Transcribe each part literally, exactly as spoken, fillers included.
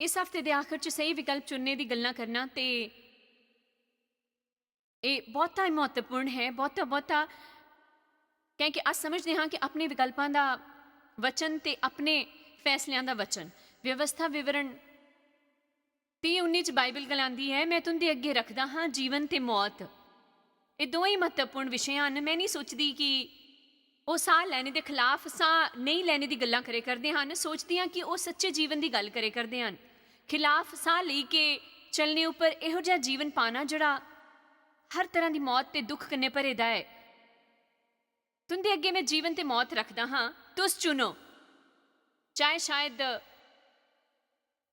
इस हफ्ते दे आखर च स्हेई विकल्प चुनने दी गल्लां करना ते एह् बहुता ही म्हत्तवपूर्ण ऐ, बहुता, बहुता, कैंह् कि अस समझदे हां कि अपने विकल्पां दा वचन ते अपने फैसलेआं दा वचन। व्यवस्था विवरण तीह् उन्नी च बाइबल गलांदी ऐ, "में तुं'दे अग्गें रखदा हां जीवन ते मौत।" एह् दोऐ ही म्हत्तवपूर्ण विशे हन। में निं सोचदी कि ओह् साह् लैने दे खलाफ साह् नेईं लैने दी गल्लां करे करदे हन, सोचदी आं कि ओह् सच्चे जीवन दी गल्ल करे करदे हन। खलाफ साह् लेई के चलने उप्पर एहो जेहा जीवन पाना जेह्ड़ा हर तरह दी मौत ते दुख कन्नै भरे दा ऐ। "तुं'दे अग्गें में जीवन ते मौत रखदा हां, तुस चुनो।" चाहे शायद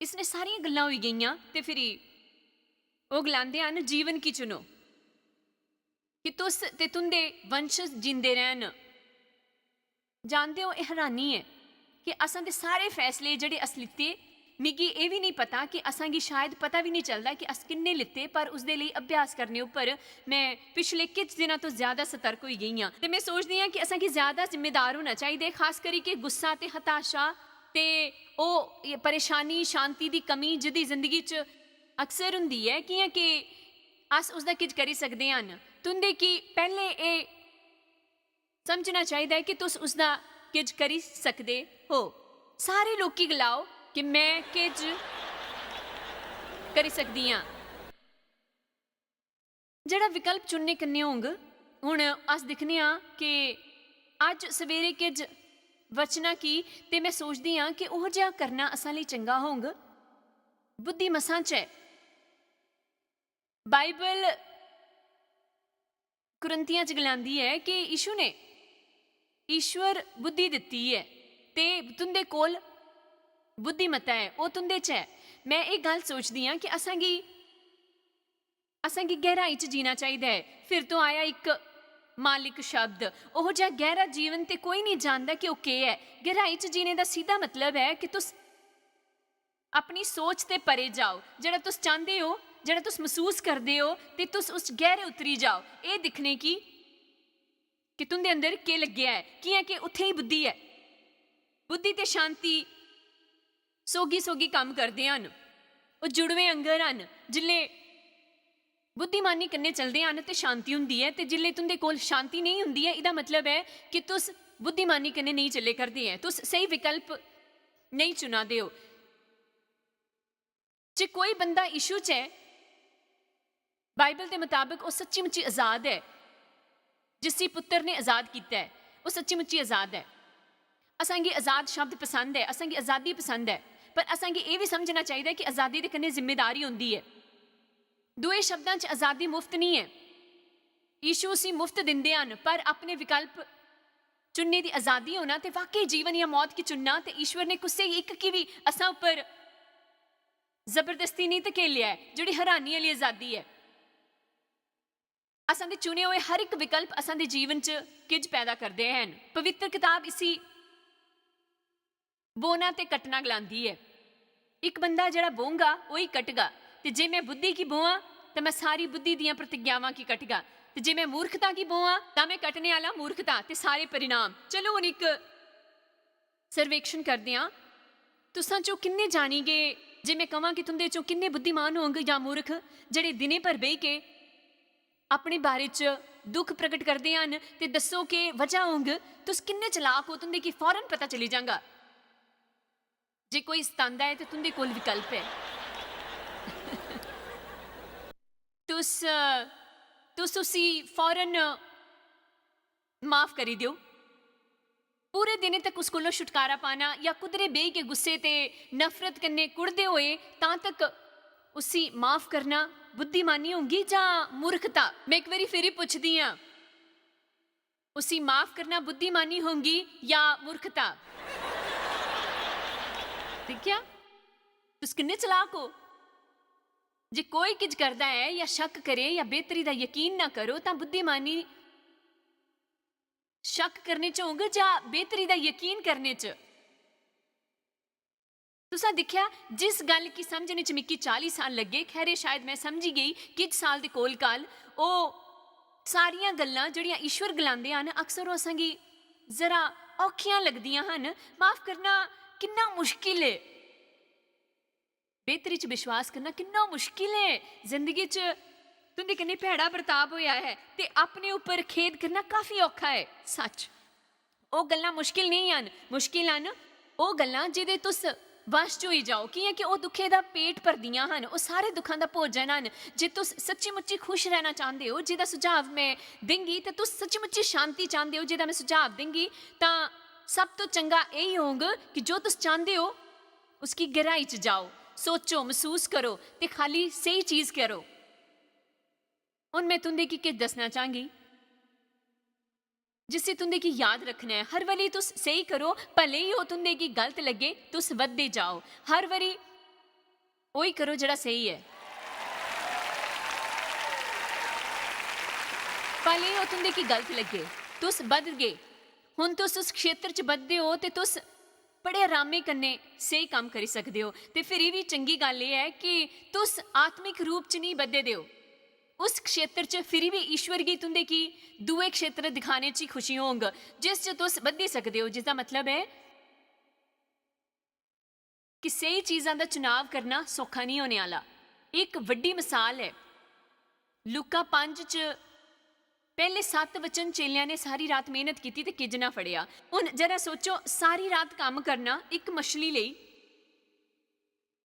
इसने सारियां गल्लां होई गेइयां ते फिरी ओह् गलांदे हन, "जीवन की चुनो, कि तुस ते तुं'दे वंशज जींदे रैह्न।" जानदे ओ, एह् हैरानी ऐ कि असां दे सारे फैसले जेह्ड़े अस लित्ते, मिगी एह् बी निं पता कि असां गी शायद पता बी निं चलदा कि अस किन्ने लित्ते, पर उसदे लेई अभ्यास करने उप्पर में पिछले किश दिनां तो ज्यादा सतर्क होई गेई आं। ते में सोचदी आं कि असां गी ज्यादा जिम्मेदार होना चाहिदा, खास करी के गुस्सा ते हताशा ते ओह् परेशानी, शांति दी कमी जेह्दी जिंदगी च अक्सर होंदी ऐ, कि'यां के अस उसदा किश करी सकदे हन। तुं'दे की पैह्लें एह् समझना चाहिदा ऐ कि तुस उसदा किश करी सकदे ओ। सारे लोकी गलाओ कि "में किश करी सकदी आं।" जेह्ड़ा विकल्प चुनने कन्नै होंग, हुन अस दिक्खने आं कि अज्ज सवेरे किश वचना की, ते में सोचदी आं कि ओह् जेहा करना असां लेई चंगा होंग। बुद्धि मसां च ऐ। बाइबल कुरिन्थियां च गलांदी ऐ कि यीशु ने, ईश्वर बुद्धि दित्ती ऐ ते तुं'दे कोल बुद्धिमत्ता ऐ, ओह् तुं'दे च ऐ। में एह् गल्ल सोचदी आं कि असां गी, असां गी गैहराई च जीना चाहिदा ऐ। फिर तो आया इक मालिक शब्द, ओह् जेहा गैहरा जीवन ते कोई निं जानदा कि ओह् केह् ऐ। गैहराई च जीने दा सिद्धा मतलब ऐ कि तुस अपनी सोच ते परे जाओ। जेह्ड़ा तुस चांह्दे ओ, जेह्ड़ा तुस मसूस करदे ओ, ते तुस उस गैहरे उतरी जाओ, एह् दिक्खने की कि तुं'दे अंदर केह् लग्गेआ ऐ, कि'यां कि उत्थें ही बुद्धि ऐ। बुद्धि ते शांति सोगी-सोगी कम्म करदे हन, ओह् जुड़ुएं आंगर हन। जिसलै बुद्धिमानी कन्नै चलदे हन ते शांति होंदी ऐ, ते जिसलै तुं'दे कोल शांति नेईं होंदी ऐ, एह्दा मतलब ऐ कि तुस बुद्धिमानी कन्नै नेईं चले करदे ऐ, तुस स्हेई विकल्प नेईं चुना दे ओ। जे कोई बंदा यीशु च ऐ, बाइबल दे मताबक ओह् सच्ची मुच्ची आजाद ऐ। जिसी पुत्तर ने आजाद कीता ऐ, ओह् सच्ची मुच्ची आजाद ऐ। असां गी आजाद शब्द पसंद ऐ, असां गी आजादी पसंद ऐ, पर असां गी एह् बी समझना चाहिदा ऐ कि आजादी दे कन्नै जिम्मेदारी होंदी ऐ। दूए शब्दां च, आजादी मुफ्त निं ऐ। यीशु उसी मुफ्त दिंदे हन, पर अपने विकल्प चुनने दी आजादी होना ते वाकई जीवन जां मौत गी चुनना, ते ईश्वर ने कुसै इक गी बी असां उप्पर जबरदस्ती नेईं धकेलेआ ऐ, जेह्ड़ी हैरानी आह्ली अजादी ऐ। असां दे चुने होए हर इक विकल्प असां दे जीवन च किज पैदा करदे हन। पवित्र कताब इसी बोना ते कट्टना गलांदी ऐ। इक बंदा जेह्ड़ा बोंगा, ओही कटगा। ते जे में बुद्धि गी बोआं, तां में सारी बुद्धि दियां प्रतिज्ञावां गी कटगा। ते जे में मूर्खता गी बोआं, तां में कट्टने आह्ला मूर्खता ते सारे परिणाम। चलो, हुन इक सर्वेक्षण करदे आं। तुसां चों किन्ने जानी गे, जे में कवां कि तुं'दे चों किन्ने बुद्धिमान होंग जां मूर्ख, जेह्ड़े दिनें भर बेही के अपने बारे च दुख प्रकट करदे हन, ते दस्सो केह् वजह होंग? तुस किन्ने चलाक ओ, तुं'दे गी फौरन पता चली जांगा। जे कोई सतांदा ऐ, ते तुं'दे कोल विकल्प ऐ। तुस, तुस उसी फौरन माफ करी देओ। पूरे दिनें तक उस कोलों छुटकारा पाना, या कुदरे बेही के गुस्से ते नफरत कन्नै कुढ़दे होए, तां तक उसी माफ करना बुद्धिमानी होंगी जां मूर्खता? में इक बारी फिरी पुछदी आं, उसी माफ करना बुद्धिमानी होंगी या मूर्खता? दिक्खेआ, तुस किन्ने चलाक ओ। जे कोई किज करदा ऐ या शक करे या बेहतरी दा यकीन ना करो, तां बुद्धिमानी शक करने च होंग जां बेहतरी दा यकीन करने च? तुसां दिक्खेआ, जिस गल्ल गी समझने च मिगी चाली साल लग्गे, खैरे, शायद में समझी गेई किश साल दे कोल-काल। ओह् सारियां गल्लां जेह्ड़ियां ईश्वर गलांदे हन, अक्सर ओह् असेंगी जरा औखियां लगदियां हन। माफ करना किन्ना मुश्किल ऐ। बेहतरी च विश्वास करना किन्ना मुश्किल ऐ। जिंदगी च तुं'दे कन्नै भैड़ा बर्ताव होया ऐ ते अपने उप्पर खेद करना काफी औखा ऐ। सच, ओह् गल्लां मुश्किल नेईं हन। मुश्किल हन ओह् गल्लां जेह्दे तुस वश च होई जाओ, कि'यां कि ओह् दुक्खें दा पेट भरदियां हन, ओह् सारे दुक्खां दा भोजन हन। जे तुस सच्ची मुच्ची खुश रहना चांह्दे ओ, जेह्दा सुझाव में देंगी, ते तुस सच्ची मुच्ची शांति चांह्दे ओ, जेह्दा में सुझाव देंगी, तां सब तो चंगा एही होंग कि जो तुस चांह्दे ओ, उसकी गैहराई च जाओ, सोचो, मसूस करो ते खाली स्हेई चीज करो। हुन में तुं'दे गी किश दस्सना चांह्गी, जिसी तुं'दे गी याद रक्खना ऐ। हर बारी तुस स्हेई करो, भले ही ओह् तुं'दे गी गलत लग्गे, तुस बधदे जाओ। हर बारी ओही करो जेह्ड़ा स्हेई ऐ। भले ही ओह् तुं'दे गी गलत लग्गे, तुस बधगे। हुन तुस उस क्षेत्र च बधदे ओ ते तुस बड़े अरामे कन्नै स्हेई कम्म करी सकदे ओ। ते फिरी बी चंगी गल्ल एह् ऐ कि तुस आत्मिक रूप च नेईं बधदे ओ। उस क्षेत्र च फिरी बी ईश्वर गी तुं'दे गी दूए क्षेत्र दिखाने च ही खुशी होंग, जिस च तुस बधी सकदे ओ, जिसदा मतलब ऐ कि स्हेई चीजां दा चुनाव करना सौखा नेईं होने आह्ला। इक बड्डी मिसाल ऐ, लूका पंज च पैह्ले सत्त वचन, चेलेआं ने सारी रात मेहनत कीती ते किज ना फड़ेआ। हुन जरा सोचो, सारी रात कम्म करना इक मछली लेई।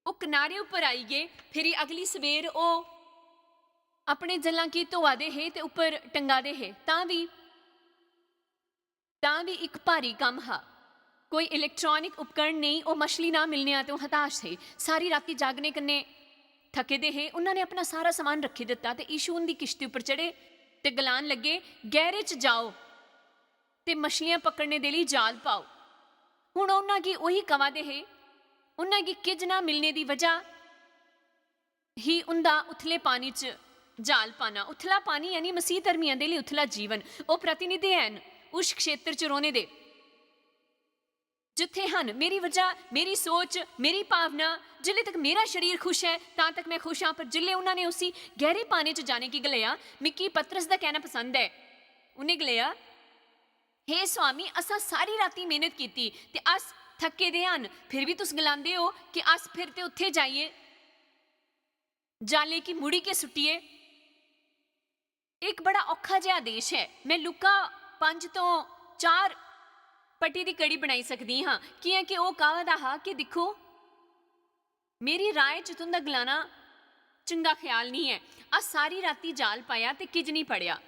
ओह् किनारे उप्पर आई गे। फिरी अगली सवेर ओह् अपने जल्लां गी धोआ दे हे ते उप्पर टंगा दे हे, तां बी, तां बी इक भारी कम्म हा। कोई इलेक्ट्रॉनिक उपकरण नेईं, ओह् मछली ना मिलने आते ओह् हताश हे। सारी राती जागने कन्नै थके दे हे। उन्होंने अपना सारा समान रखी दित्ता ते यीशु उंदी किश्ती उप्पर चढ़े ते गलान लगे, "गैह्रे च जाओ ते मछलियां पकड़ने दे लेई जाल पाओ।" हुन ओह् उन्हां गी ओही कवा दे हे। उन्हां गी किज ना मिलने दी वजह ही उंदा उथले पानी च जाल पाना। उथला पानी यानी मसीह धर्मियां दे लेई उथला जीवन। ओह् प्रतिनिधि हैन उस क्षेत्र च रौह्ने दे, जित्थै हन मेरी वजह, मेरी सोच, मेरी भावना। जिल्ले तक मेरा शरीर खुश ऐ, तां तक मैं खुश आं। पर जिल्ले उन्हां ने उसी गैह्रे पानी च जाने गी गलाया, मिगी पतरस दा कहना पसंद ऐ। उन्हें गलाया, "हे स्वामी, असां सारी राती मेहनत कीती ते अस थके दे हन, फिर भी तुस गलांदे ओ कि अस फिर ते उत्थे जाइए जाले गी मुड़ी के सुट्टिए।" इक बड़ा औखा जेहा आदेश ऐ। मैं लूका पंज तो चार पट्टी दी कड़ी बनाई सकदी हां, कियां कि ओह् कावा दा हा कि, "दिक्खो, मेरी राय च तुंदा गलाना चंगा ख्याल निं ऐ। अस सारी राती जाल पाया ते किज निं फड़ेआ।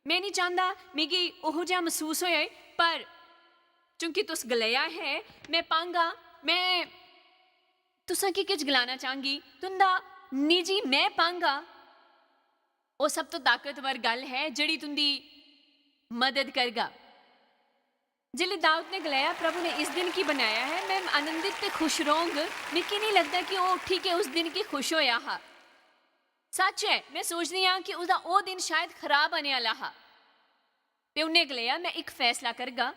मैं निं चांह्दा मिगी ओहो जेहा मसूस होए, पर चूंकि तुस गलाया है, मैं पांगा, मैं तुसां गी किज गलाना चांह्गी, तुंदा निजी मैं पांगा।" ओह् सब तो ताकतवर गल्ल है जेह्ड़ी तुंदी मदद करगा। जिसलै दाऊद ने गलाया, "प्रभु ने इस दिन की बनाया है, मैं आनंदित ते खुश रौंह्ग," मिगी निं लगदा कि ओह् उट्ठी के उस दिन की खुश होया हा। सच ऐ, मैं सोचदी आं कि उसदा ओह् दिन शायद खराब आने आह्ला हा। ते उन्नै गलाया, "मैं इक फैसला करगा।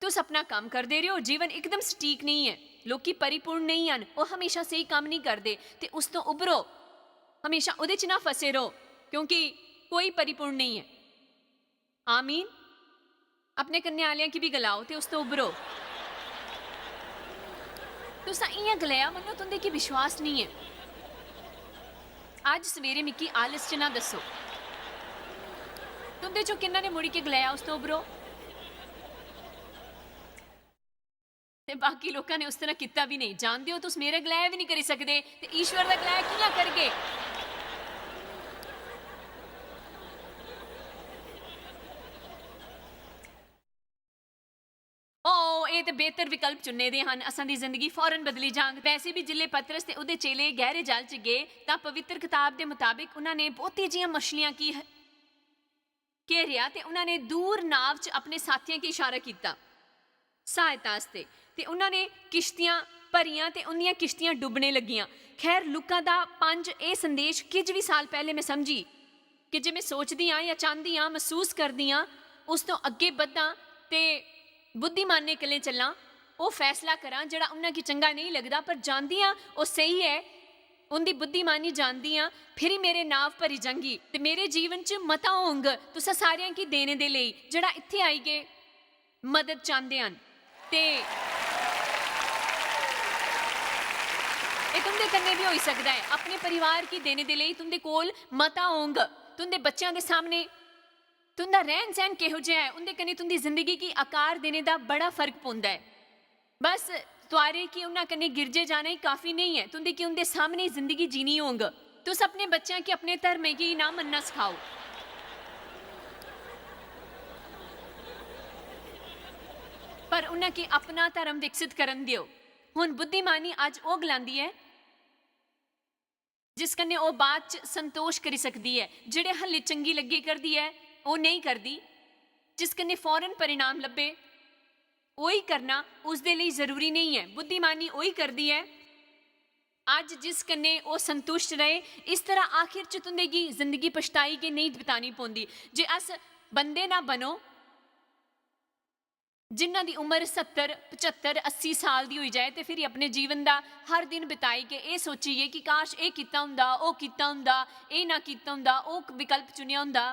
तुस अपना कम्म करदे र'यो, जीवन इकदम सटीक नेईं ऐ, लोकी परिपूर्ण नेईं हन, ओह् म्हेशां स्हेई कम्म नेईं करदे, ते उस तो उब्भरो, म्हेशां ओह्दे च ना फसे र'वो, क्योंकि कोई परिपूर्ण नेईं ऐ।" आमीन। अपने कन्नै आह्लेआं गी बी गलाओ ते उस तो उब्भरो। तुसां इ'यां गलाया मन्नो तुं'दे गी विश्वास नेईं ऐ। अज्ज सवेरे मिगी आलस च ना दस्सो। तुं'दे चों किन्ना ने मुड़ी के गलाया, "उस तो उब्भरो"? ते बाकी लोकां ने उस तरह कीता भी नेईं। जानदे ओ, तुस मेरा गलाया भी नेईं करी सकदे, ते ईश्वर दा गलाया कि'यां करगे? ओ, एह् ते बेहतर विकल्प चुनने दे हन, असां दी जिंदगी फौरन बदली जांग। वैसे भी, जिल्ले पतरस ते ओह्दे चेले गैह्रे जल च गे, तां पवित्र कताब दे मताबक उन्हां ने बहुती जियां मछलियां की घेरेआ ते उन्हां ने दूर नाव च अपने साथियां गी इशारा कीता सहायता आस्तै, ते उन्हां ने किश्तियां भरियां ते उंदियां किश्तियां डुब्बने लगियां। खैर, लूका दा पंज एह् संदेश किज भी साल पैह्ले में समझी कि जे में सोचदी आं जां चांह्दी आं, मसूस करदी आं, उस तो अग्गें बधां ते बुद्धिमानें कन्नै चलां, ओह् फैसला करां जेह्ड़ा उन्हां गी चंगा नेईं लगदा, पर जानदी आं ओह् स्हेई ऐ। उंदी बुद्धिमानी जानदी आं, फिरी मेरे नाव भरी जांगी ते मेरे जीवन च मता होंग तुसें सारेआं गी देने दे लेई जेह्ड़ा इत्थै आई गे मदद चांह्दे हन। ते एह् तुं'दे कन्नै बी होई सकदा ऐ। अपने परिवार गी देने दे लेई तुं'दे कोल मता होंग। तुं'दे बच्चेआं दे सामनै तुं'दा रैह्न-सैह्न किहो जेहा ऐ, उं'दे कन्नै तुं'दी जिंदगी गी आकार देने दा बड़ा फर्क पौंदा ऐ। बस तुआरे गी उन्ना कन्नै गिरजे जाना ही काफी नेईं ऐ, तुं'दे गी उं'दे सामनै जिंदगी जीनी होंग। तुस अपने बच्चेआं गी अपने धर्मै गी ना मन्नना सखाओ, पर उन्ना गी अपना धर्म विकसित करन देओ। हुन बुद्धिमानी अज्ज ओह् गलांदी ऐ, जिस कन्नै ओह् बाद च संतोष करी सकदी ऐ, जेह्ड़े हल्ले चंगी लग्गे करदी ऐ, ओह् नेईं करदी, जिस कन्नै फौरन परिणाम लब्भे, ओही करना उसदे लेई जरूरी नेईं ऐ। बुद्धिमानी ओही करदी ऐ, अज्ज जिस कन्नै ओह् संतुश्ट रहे, इस तरह आखिर च तुं'दे गी जिंदगी पछताई गै नेईं बितानी पौंदी। जे अस बंदे ना बनो, जिन्ना दी उम्र सत्तर, पचत्तर, अस्सी साल दी होई जाए ते फिर अपने जीवन दा हर दिन बिताई के एह् सोचिए कि काश एह् कीता होंदा, ओह् कीता होंदा, एह् ना कीता होंदा, ओह् विकल्प चुनेआ होंदा।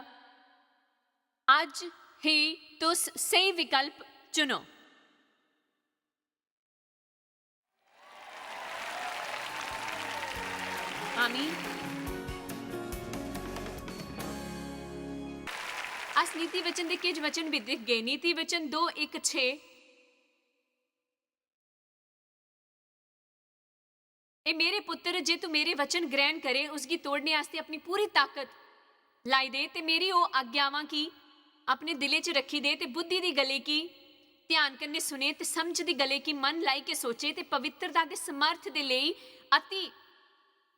अज्ज ही तुस स्हेई विकल्प चुनो। आमीन। अस नीति वचन दे किश वचन भी दिखगे। नीति वचन दो इक छे। ए मेरे पुत्र, जे तू मेरे वचन ग्रहण करे, उसगी तोड़ने आस्तै अपनी पूरी ताकत लाई दे ते मेरी ओह् आज्ञावां गी अपने दिले च रखी दे ते बुद्धि दी गल्लें गी ध्यान कन्नै सुने ते समझ दी गल्लें गी मन लाई के सोचे ते पवित्रता दे समर्थ दे लेई अति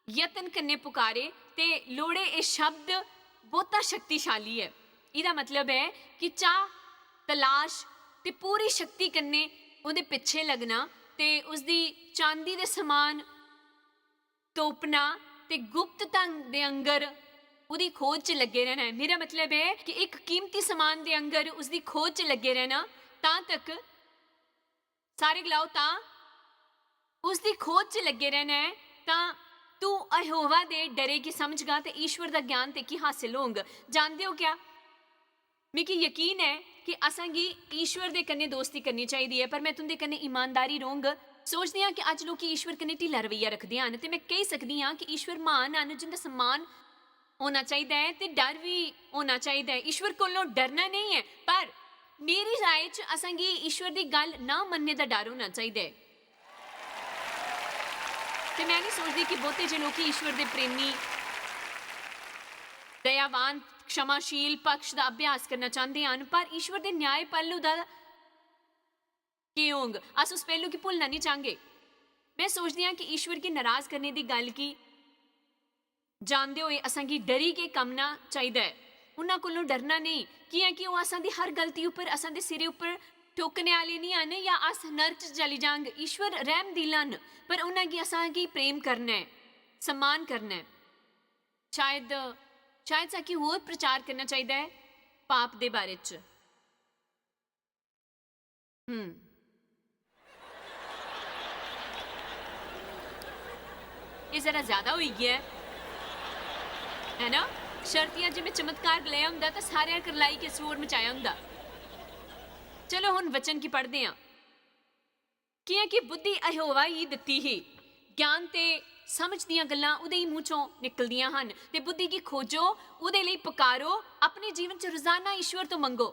यत्न कन्नै पुकारे ते लोड़े। एह् शब्द बहुता शक्तिशाली ऐ। एह्दा मतलब ऐ कि चाह्, तलाश ते पूरी शक्ति कन्नै ओह्दे पिच्छे लगना ते उसदी चांदी दे समान तोपना ते गुप्त धन दे आंगर ओह्दी खोज च लग्गे रैह्ना ऐ। मेरा मतलब ऐ कि इक कीमती समान दे आंगर उसदी खोज च लग्गे रैह्ना, तां तक, सारे गलाओ, तां उसदी खोज च लग्गे रैह्ना ऐ, तां तू यहोवा दे डरे गी समझगा ते ईश्वर दा ज्ञान तेकी हासल होंग। जानदे ओ क्या? मिगी यकीन ऐ कि असां गी ईश्वर दे कन्नै दोस्ती करनी चाहिदी ऐ, पर मैं तुं'दे कन्नै ईमानदारी रौह्ङ। सोचदे आं कि अज्ज लोक ईश्वर कन्नै ढिल्ला रवैया रखदे हन, ते मैं कही सकदी आं कि ईश्वर म्हान हन, जिं'दा सम्मान होना चाहिदा ऐ ते डर बी होना चाहिदा ऐ। ईश्वर कोलों डरना नेईं ऐ, पर मेरी राय च असां गी ईश्वर दी गल्ल ना मन्नने दा डर होना चाहिदा ऐ। ते मैं नहीं सोचदी कि बहुते जे लोक ईश्वर दे प्रेमी, दयावान, क्षमाशील पक्ष दा अभ्यास करना चांह्दे हन, पर ईश्वर दे न्याय पैह्लू दा केह् होंग? अस उस पैह्लू गी भुल्लना निं चांह्गे। में सोचदी आं कि ईश्वर गी नराज करने दी गल्ल गी जानदे होए असां गी डरी गै कम्मना चाहिदा ऐ। उन्हां कोलों डरना नेईं, कि'यां कि ओह् असां दी हर गलती उप्पर, असां दे सिरे उप्पर ठोकने आह्ले निं हन जां अस नरक च चली जांग। ईश्वर रैह्मदिल हन, पर उन्हां गी असां गी प्रेम करना ऐ, सम्मान करना ऐ। शायद, शायद साकी होर प्रचार करना चाहिदा ऐ पाप दे बारे च। हम्म। एह् जरा ज्यादा होई गेआ ऐ, है ना? शर्तियां जे में चमत्कार गलाया होंदा तां सारेआं करलाई के शोर मचाया होंदा। चलो हुन वचन गी पढ़दे आं। कि'यां कि बुद्धि यहोवा गी दित्ती ही, ज्ञान ते समझ दियां गल्लां ओह्दे ही मूंह चों निकलदियां हन। ते बुद्धि गी खोजो, ओह्दे लेई पुकारो, अपने जीवन च रोजाना ईश्वर तो मंगो।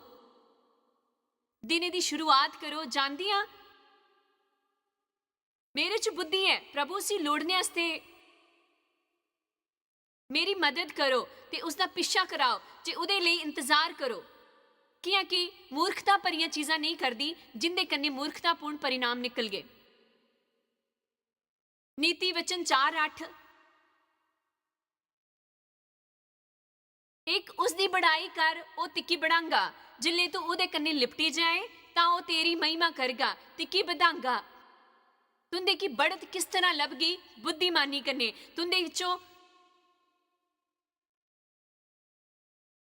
दिनै दी शुरुआत करो। जानदी आं, मेरे च बुद्धि ऐ, प्रभु उसी लोड़ने आस्तै मेरी मदद करो ते उसदा पिच्छा कराओ ते ओह्दे लेई इंतजार करो, कि'यां कि मूर्खता भरियां चीजां नेईं करदी, जिंदे कन्नै मूर्खतापूर्ण परिणाम निकलगे। नीति वचन चार अट्ठ। इक उसदी बड़ाई कर, ओह् तिक्की बढ़ांगा। जिसलै तू ओह्दे कन्नै लिपटी जाए, तां ओह् तेरी महिमा करगा, तिक्की बधांगा। तुं'दे गी बढ़त किस तरह लभगी? बुद्धिमानी कन्नै। तुं'दे विचों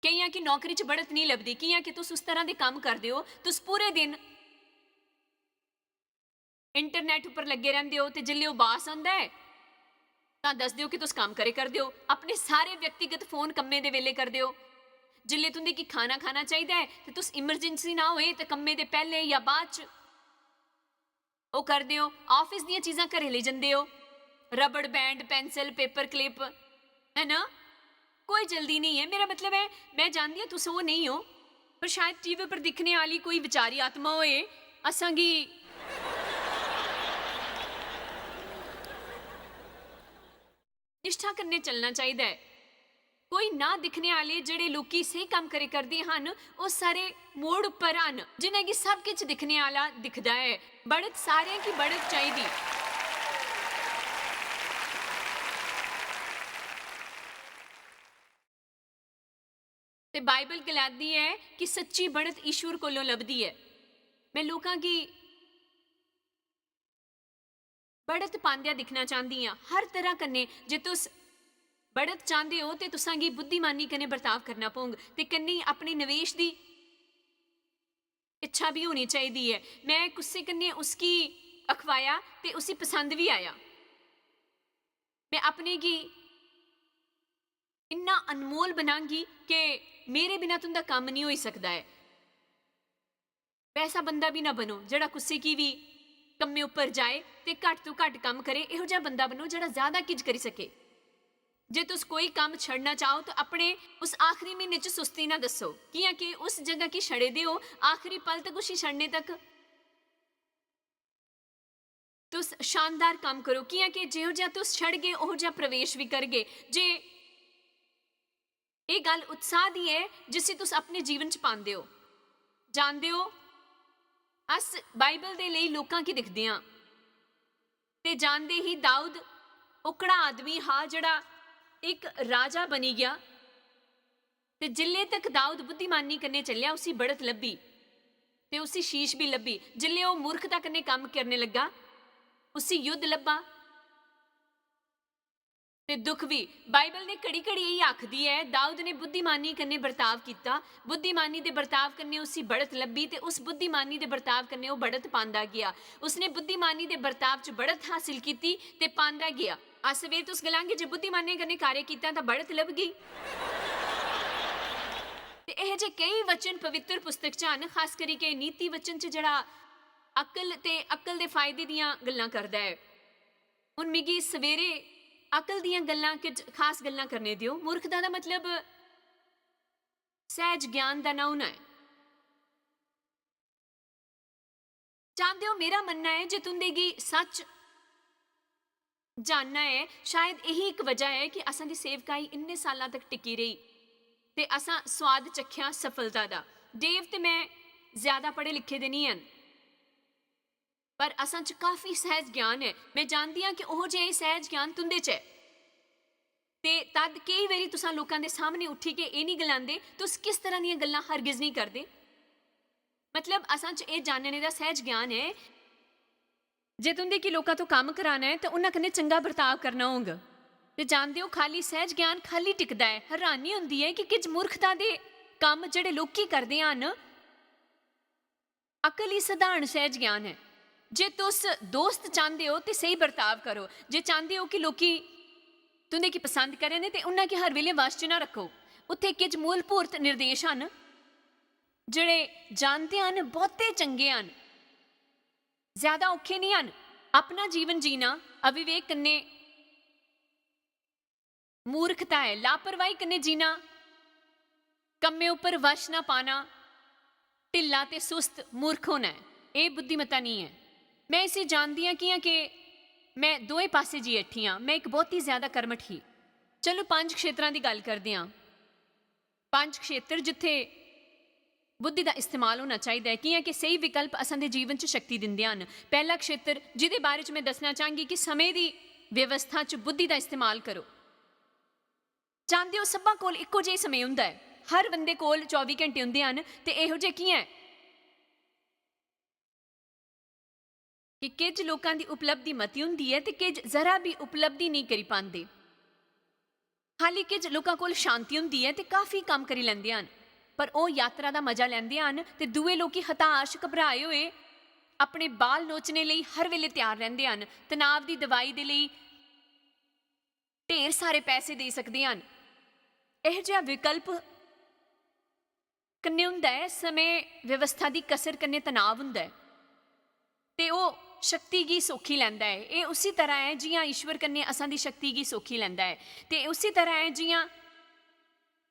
केइयां गी नौकरी च बढ़त नहीं लभदी, कि'यां कि तुस उस तरह दे कम्म करदे ओ, तुस पूरे दिन इंटरनेट उप्पर लग्गे रैंह्दे ओ ते जिसलै ओह् बास आंदा ऐ तां दसदे ओ कि तुस कम्म करे करदे ओ, अपने सारे व्यक्तिगत फोन कम्में दे वेले करदे ओ। जिसलै तुं'दे गी खाना खाना चाहिदा ऐ ते तुस इमरजेंसी ना होए ते कम्में दे पैह्ले जां बाद च ओह् करदे ओ, आफिस दियां चीजां घरै लेई जंदे ओ, रबड़ बैंड, पैंसल, पेपर क्लिप, है ना? कोई जल्दी नहीं है। मेरा मतलब है, मैं जानदी आं तुस ओह् नेईं ओ, पर शायद टीवी पर दिक्खने आह्ली कोई विचारी आत्मा होए, असांगी निश्ठा कन्नै चलना चाहिदा ऐ। कोई ना दिक्खने आह्ले जेह्ड़े लोकी स्हेई कम्म करे करदे हन, ओह् सारे मोड़ उप्पर हन। जि'नेंगी सब किश दिक्खने आह्ला दिखदा ऐ। बढ़त सारें गी बढ़त चाहिदी। ते बाइबल गलांदी ऐ कि सच्ची बढ़त ईश्वर कोलों लभदी ऐ। मैं लोकां गी बढ़त पांदिया दिक्खना चांह्दी आं, हर तरह कन्नै। जे तुस बढ़त चांह्दे ओ, ते तुसां गी बुद्धिमानी कन्नै बर्ताव करना पौंग, ते कन्नै अपने निवेश दी इच्छा बी होनी चाहिदी ऐ। मैं कुसै कन्नै उसगी अखवाया, ते उसी पसंद बी आया। मैं अपने गी इन्ना अनमोल बनांगी कि मेरे बिना तुं'दा कम्म निं होई सकदा ऐ। वैसा बंदा बी ना बनो जेह्ड़ा कुसै गी बी कम्मै उप्पर जाए ते घट्ट तो घट्ट कम्म करे। एहो जेहा बंदा बनो जेह्ड़ा ज्यादा किज करी सके। जे तुस कोई कम्म छड़ना चाहो, तो अपने उस आखरी म्हीने च सुस्ती ना दस्सो, कि'यां कि उस जगह गी छड़े दे ओ, आखरी पल तक उसी छड़ने तक तुस शानदार कम्म करो, कि'यां कि जेहो जेहा तुस छड़गे, ओहो जेहा प्रवेश बी करगे। जे एह् गल्ल उत्साह दी ऐ जिसी तुस अपने जीवन च पांदे ओ। जानदे ओ, अस बाइबल दे लेई लोकां गी दिखदे आं, ते जानदे ही दाऊद ओकड़ा आदमी हा जेह्ड़ा इक राजा बनी गेआ। ते जिल्ले तक दाऊद बुद्धिमानी कन्नै चलेआ, उसी बढ़त लब्भी, ते उसी शीश बी लब्भी। जिल्ले ओह् मूर्खता कन्नै कम्म करने लग्गा, उसी युद्ध लब्भा, ते दुख बी। बाइबल ने घड़ी घड़ी एही आखदी ऐ, दाऊद ने बुद्धिमानी कन्नै बर्ताव कीता, बुद्धिमानी दे बर्ताव कन्नै उसी बढ़त लब्भी, ते उस बुद्धिमानी दे बर्ताव कन्नै ओह् बढ़त पांदा गेआ। उसने बुद्धिमानी दे बर्ताव च बढ़त हासिल कीती ते पांदा गेआ। अस सवेर तुस गलांगे जे बुद्धिमानें कन्नै कार्य कीता तां बढ़त लभगी। ते एह जे केई वचन पवित्र पुस्तक च हन, खास करी के नीति वचन च, जेह्ड़ा अकल ते अकल दे फायदे दियां गल्लां करदा ऐ। हुन मिगी सवेरे अकल दियां गल्लां, किश खास गल्लां करने दियो। मूर्खता दा मतलब सैहज ज्ञान दा ना होना ऐ। जानदे ओ, मेरा मन्नना ऐ जे तुंदे गी सच जानना ऐ, शायद एही इक वजह ऐ कि असां दी सेवकाई इन्ने सालां तक टिकी रेही ते असां स्वाद चक्खेआ सफलता दा। डेव ते मैं ज्यादा पढ़े लिखे दे निं हन, पर असां च काफी सैहज ज्ञान ऐ। मैं जानदी आं कि ओहो जेहा सैहज ज्ञान तुंदे च ऐ। ते तद केई बारी तुसां लोकां दे सामने उठी के एह् निं गलांदे, तुस किस तरह दियां गल्लां हरगिज निं करदे। मतलब, असां च एह् जानने दा सैहज ज्ञान ऐ, जे तुंदे गी लोकां तो कम्म कराना ऐ, ते उन्हां कन्नै चंगा बर्ताव करना होंग। ते जानदे ओ, खाली सैहज ज्ञान खाली टिकदा ऐ। हैरानी होंदी ऐ कि किज मूर्खता दे कम्म जेह्ड़े लोकी करदे हन, अकल ही सधारण सैहज ज्ञान ऐ। जे तुस दोस्त चांह्दे ओ, ते स्हेई बर्ताव करो। जे चांह्दे ओ कि लोकी तुंदे गी पसंद करन, ते उन्हां गी हर बेल्लै वश च ना रक्खो। उत्थे किज मूलभूत निर्देश हन, जेह्ड़े जानदे हन, बहुते चंगे हन, ज्यादा औखे निं हन। अपना जीवन जीना अविवेक कन्नै मूर्खता ऐ। लापरवाही कन्नै जीना, कम्मै उप्पर वश ना पाना, ढिल्ला ते सुस्त मूर्ख होना ऐ। एह् बुद्धिमत्ता निं ऐ। मैं इसी जानदी आं, कि'यां के मैं दोए पासै जी ऐठी आं। मैं इक बहुती ज्यादा कर्मठ ही। चलो, पंज क्षेत्रां दी गल्ल करदे आं। पंज क्षेत्र जित्थे बुद्धि दा इस्तेमाल होना चाहिदा ऐ, कि'यां के स्हेई विकल्प असां दे जीवन च शक्ति दिंदे हन। पैह्ला क्षेत्र जिदे बारे च मैं दस्सना चांह्गी कि समें दी व्यवस्था च बुद्धि दा इस्तेमाल करो। जानदे ओ, सब्भां कोल इक्को जेही समें हुंदा ऐ, हर बंदे कोल चौबी घैंटे हुंदे हन, ते एहो जेह् कि'यां ऐ? कि किज लोकां दी उपलब्धि मती हुंदी ऐ ते किज जरा बी उपलब्धि नेईं करी पांदे। खाली किज लोकां कोल शांति हुंदी ऐ ते काफी कम्म करी लैंदे हन, पर ओह् यात्रा दा मजा लैंदे हन ते दूए लोकी हताश, घबराए होए अपने बाल नोचने लेई हर वेले त्यार रैंह्दे हन, तनाव दी दवाई दे लेई ढेर सारे पैसे देई सकदे हन। एह जेहा विकल्प कन्नै हुंदा ऐ, समें व्यवस्था दी कसर कन्नै तनाव हुंदा ऐ ते ओह् शक्ति गी सोखी लैंदा ऐ। एह् उसी तरह ऐ जि'यां ईश्वर कन्नै असां दी शक्ति गी सोखी लैंदा ऐ। ते उसी तरह ऐ जि'यां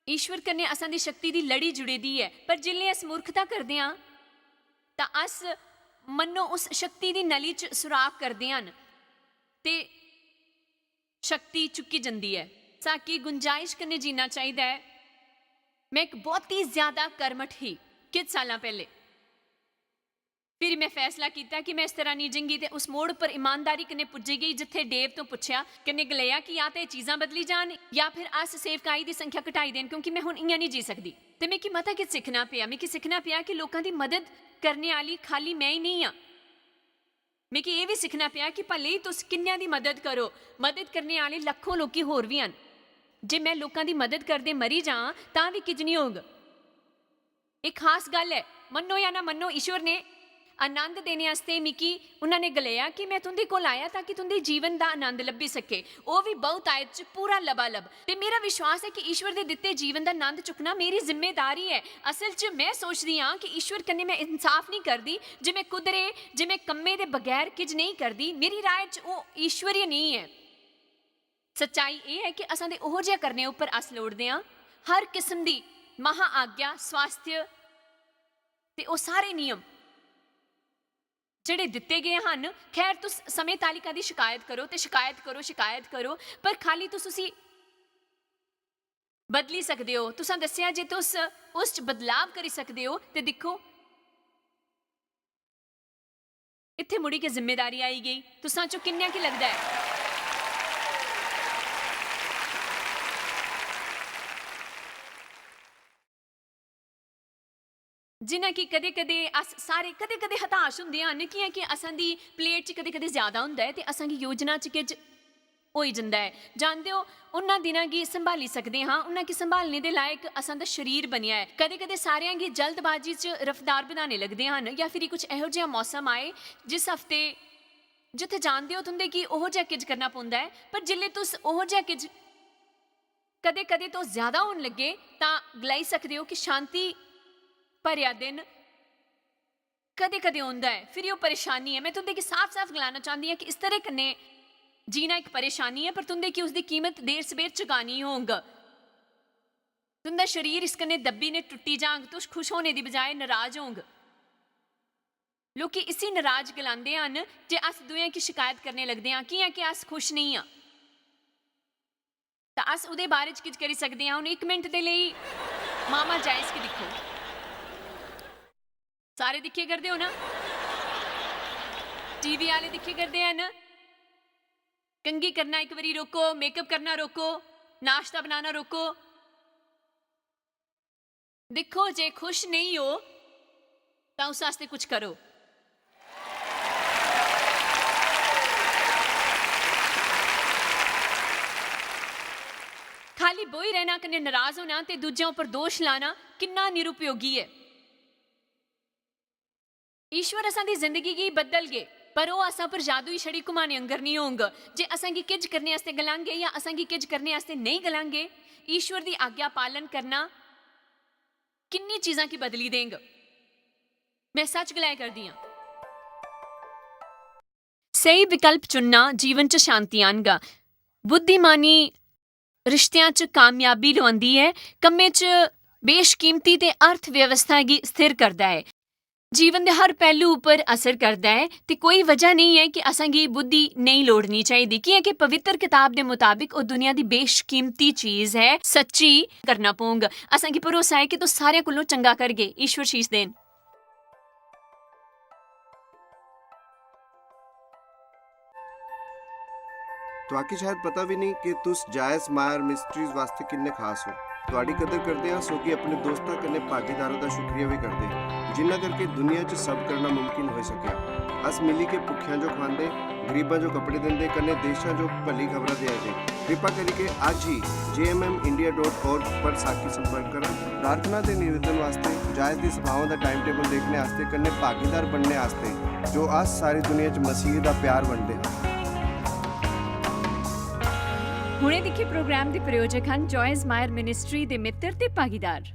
ईश्वर कन्नै असां दी शक्ति दी लड़ी जुड़ी दी ऐ। पर जिसलै अस मूर्खता करदे आं, तां अस मन्नो उस शक्ति दी नली च सुराख करदे हन ते शक्ति चुक्की जंदी ऐ। साकी गुंजाइश कन्नै जीना चाहिदा ऐ। में इक बहुत ही ज्यादा कर्मठ ही किश सालां पैह्ले। फिर में फैसला कीता कि में इस तरह निं जींगी ते उस मोड़ पर ईमानदारी कन्नै पुज्जी गेई जित्थै डेव तो पुच्छेआ, कन्नै गलाया कि या ते चीजां बदली जान या फिर अस सेवकाई दी संख्या घटाई देन, क्योंकि में हुन इ'यां निं जी सकदी। ते मिगी मता किश सिक्खना पेआ। मिगी सिक्खना पेआ कि लोकां दी मदद करने आह्ली खाली में ही नेईं आं। मिगी एह् बी सिक्खना पेआ कि भले ही तुस किन्नेआं दी मदद करो, मदद करने आह्ले लक्खों लोकी होर बी हन। जे में लोकां दी मदद करदे मरी जां, तां बी किज निं होग। एह् खास गल्ल ऐ। मन्नो या ना मन्नो, ईश्वर ने आनंद देने आस्तै मिगी, उन्हां ने गलाया कि में तुं'दे कोल आया तां कि तुं'दे जीवन दा आनंद लब्भी सके, ओह् बी बहुतायत च पूरा लबालब। ते मेरा विश्वास ऐ कि ईश्वर दे दित्ते जीवन दा आनंद चुक्कना मेरी जिम्मेदारी ऐ। असल च में सोचदी आं कि ईश्वर कन्नै में इंसाफ निं करदी जे में कुदरे, जे में कम्में दे बगैर किज नेईं करदी। मेरी राय च ओह् ईश्वरीय नेईं ऐ। सच्चाई एह् ऐ कि असां दे ओहो जेहा करने उप्पर अस लोड़दे आं हर किस्म दी महा आज्ञा, स्वास्थ्य ते ओह् सारे नियम जेह्ड़े दित्ते गे हन। खैर, तुस समें तालिका दी शिकायत करो ते शिकायत करो, शिकायत करो, पर खाली तुस उसी बदली सकदे ओ। तुसां दस्सेआ जे तुस उस च बदलाव करी सकदे ओ। ते दिक्खो, इत्थै मुड़ी के जिम्मेदारी आई गेई। तुसां चों किन्नेआं गी लगदा ऐ? जि'यां कि कदें-कदें अस सारे कदें-कदें हताश होंदे हन, कि'यां कि असां दी प्लेट च कदें-कदें ज्यादा होंदा ऐ ते असां गी योजना च किश होई जंदा ऐ। जानदे ओ, उन्ना दिनां गी संभाली सकदे हां, उन्ना गी संभालने दे लायक असां दा शरीर बनेआ ऐ। कदें-कदें सारेआं गी जल्दबाजी च रफ्तार बधाने लगदे हन, या फिर कुछ एहो जेहा मौसम आए जिस हफ्ते जित्थै जानदे ओ तुं'दे गी ओहो जेहा किज करना पौंदा ऐ, पर जिसलै तुस ओहो जेहा किज कदें-कदें तुस ज्यादा होन लग्गे, तां गलाई सकदे ओ कि शांति भरेआ दिन कदें-कदें औंदा ऐ, फिर ओह् परेशानी ऐ। में तुं'दे गी साफ-साफ गलाना चांह्दी आं कि इस तरह कन्नै जीना इक परेशानी ऐ, पर तुं'दे गी उसदी कीमत देर-सबेर चुकानी होंग। तुं'दा शरीर इस कन्नै दब्बी ने टुट्टी जांग, तुस खुश होने दी बजाए नराज होंग। लोकी इसी नराज गलांदे हन जे अस दूएं गी शिकायत करने लगदे आं, कि'यां कि अस खुश नेईं आं। तां अस ओह्दे बारे च किश करी सकदे आं। हून इक मिंट दे लेई मामा जायस गी दिक्खो। सारे दिक्खे करदे हो ना? टीवी आह्ले दिक्खे करदे हैन। कंघी करना इक बारी रोको, मेकअप करना रोको, नाश्ता बनाना रोको। दिक्खो, जे खुश नेईं हो, तां उस आस्तै कुछ करो। खाली बोही रहना कन्नै नराज होना ते दूजें उप्पर दोश लाना किन्ना निरुपयोगी ऐ। ईश्वर असां दी जिंदगी गी बदलगे, पर ओह् असां पर जादू ही छड़ी घुमाने आंगर निं होंग। जे असां गी किज करने आस्तै गलांगे जां असां गी किज करने आस्तै नेईं गलांगे, ईश्वर दी आज्ञा पालन करना किन्नी चीजां गी बदली देंग। में सच गलाया करदी आं। स्हेई विकल्प चुनना जीवन च शांति आनगा। बुद्धिमानी रिश्तेआं च कामयाबी लोआंदी ऐ, कम्में च बेशकीमती ते अर्थव्यवस्था गी स्थिर करदा ऐ। जीवन दे हर पैह्लू उप्पर असर करदा ऐ ते कोई वजह नेईं ऐ कि असां गी बुद्धि नेईं लोड़नी चाहिदी, कि'यां कि पवित्र कताब दे मताबक ओह् दुनिया दी बेशकीमती चीज ऐ। सच्ची करना पौंग। असां गी भरोसा ऐ कि तुस सारें कोलों चंगा करगे। ईश्वर शीश देन। तुआकी शायद पता बी नेईं कि तुस जायस मायर मिस्ट्रीज वास्तै किन्ने खास ओ। तुआडी कदर करदे आं, सो कि अपने दोस्तां कन्नै भागीदारां दा शुक्रिया बी करदे, जिन्ना करके दुनिया च सब करना मुमकिन होई सकेआ। अस मिली के भुक्खेआं जो खुआंदे, गरीबां जो कपड़े दिंदे, कन्नै देशां जो भली खबरां देआ दे। कृपा करियै अज्ज ही J M M India dot org पर साकी संपर्क करा। प्रार्थना ते निवेदन वास्तै, जायस दी सभाओं दा टाइम टेबल देखने आस्तै, कन्नै भागीदार बनने आस्तै, जो अस सारी दुनिया च मसीह दा प्यार बंडदे हां। हुणे दिक्खे प्रोग्राम दे प्रायोजक हन जॉयस मायर मिनिस्ट्री दे मित्र ते भागीदार।